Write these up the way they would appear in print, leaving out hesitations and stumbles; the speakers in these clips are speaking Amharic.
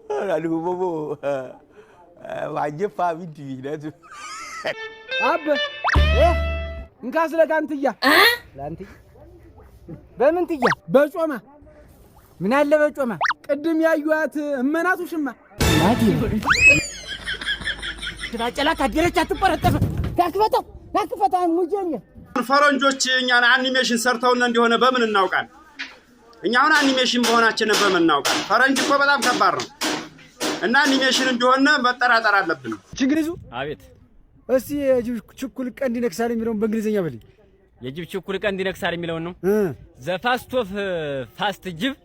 Awurade hu mmɔbɔ o. Wagye paa mentumi nanso. አበ እንካ ስለ ካንትያ ላንትያ በምንትያ በጮማ። ምን አለ በጮማ? ቅድም ያዩዋት እመናቱ ሽማ። ናቲ ባጨላ ካደረች አትቆረጠፍ። ታክፈተው ታክፈተው ሙጀኝ። ፈረንጆች እኛን አኒሜሽን ሰርተውን እንደሆነ በምን እናውቃል? እኛ አሁን አኒሜሽን መሆናችንን በምን እናውቃል? ፈረንጅ እኮ በጣም ከባድ ነው እና አኒሜሽን እንደሆነ መጠራጠር አለብን። ችግር ይዙ። አቤት። እስቲ የጅብ ችኩል ቀንድ ይነክሳል የሚለውን በእንግሊዝኛ በልኝ። የጅብ ችኩል ቀንድ ይነክሳል የሚለውን ነው። The fast of fast ጅብ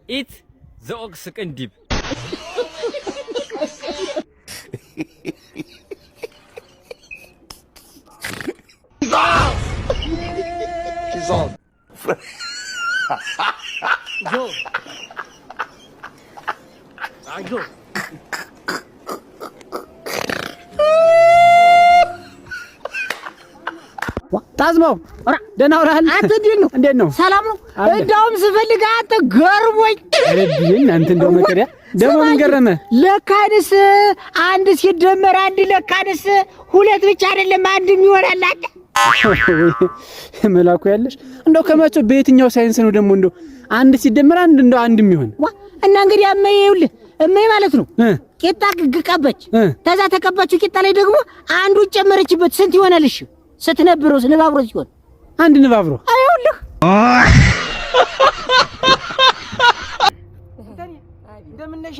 eat the ox ቅንዲብ። ጣዝማው ደህና ውለሃል? አንተ እንዴት ነው? እንዴት ነው? ሰላም ነው? አለ። እንዳውም ስፈልግ አንተ ገርሞኝ። ረብኝ አንተ እንደው መከሪያ ደግሞ ምን ገረመህ? ለካንስ አንድ ሲደመር አንድ ለካንስ ሁለት ብቻ አይደለም አንድም ይሆናል። አንተ መላኩ ያለሽ እንደው ከመቼው በየትኛው ሳይንስ ነው ደግሞ እንደው አንድ ሲደመር አንድ እንደው አንድ የሚሆን? ዋ እና እንግዲህ እመዬ ይኸውልህ እመዬ ማለት ነው ቂጣ ቀባች። ከዛ ተቀባችው ቂጣ ላይ ደግሞ አንዱን ጨመረችበት። ስንት ይሆናል? እሺ ስትነብረው ንባብሮ ሲሆን አንድ ንባብሮ። አይኸውልህ። እንደምን ነሽ?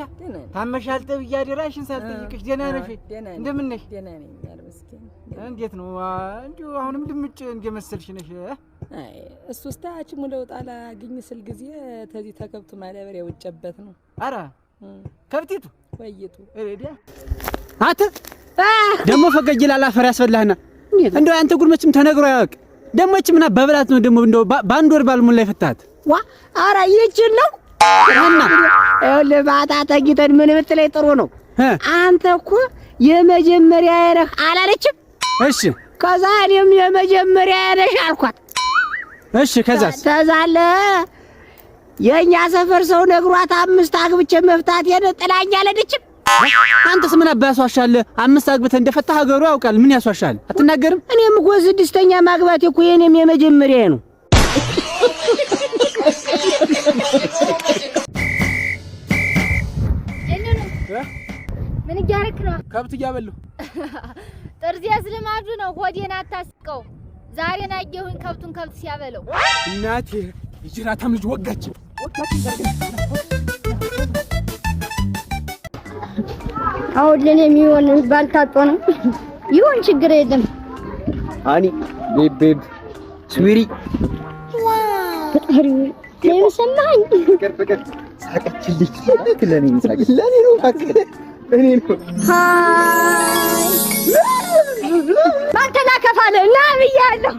ታመሻል ተብዬ አደራሽን ሳልጠይቅሽ ደህና ነሽ? እንደምን ነሽ? እንዴት ነው? እንዲሁ አሁንም ድምጭ እንደመሰልሽ ነሽ። አይ እሱስ ታች ሙለው ጣላ አግኝ ስል ጊዜ ተዚህ ተከብቱ ማዳበሪያ ውጨበት ነው። አረ ከብቲቱ ወይቱ እሬዲያ። አንተ ደግሞ ፈገግ ይላል አፈር ያስበላህና እንደው አንተ ጉድ መቼም ተነግሮ አያውቅ። ደግሞ ይህች ምና በብላት ነው ደግሞ እንደው በአንድ ወር ባልሞላ የፈታሃት? ዋ አረ ይችን ነው። እና ይኸውልህ ማታ ተኝተን ምን ብትለኝ ጥሩ ነው? አንተ እኮ የመጀመሪያ ነህ አላለችም? እሺ። ከዛ እኔም የመጀመሪያ ነሽ አልኳት። እሺ ከዛስ? ተዛለ የእኛ ሰፈር ሰው ነግሯት አምስት አግብቼ መፍታቴን ጥላኝ አልሄደችም። አንተስ ምን አባ ያስዋሻል? አምስት አግብተህ እንደፈታህ ሀገሩ ያውቃል። ምን ያስዋሻል? አትናገርም? እኔም እኮ ስድስተኛ ማግባቴ እኮ የእኔም የመጀመሪያ ነው። ምን እያደረክ ነው? ከብት እያበላሁ። ጥርዚያዝ ልማዱ ነው። ሆዴን አታስቀው። ዛሬን አየሁኝ ከብቱን ከብት ሲያበለው። እናቴ የጅራታም ልጅ ወጋች ወጋች። አሁን ለኔ የሚሆን ባልታጦ ነው። ይሁን ችግር የለም። Honey babe babe sweetie። ፈጣሪ ለምን ሰማኸኝ? ፍቅር ፍቅር ሳቀችልኝ። ለኔ ሳቀች ለኔ ነው እኔ ነው። Hi ባልተላከፋለ ና ብያለሁ።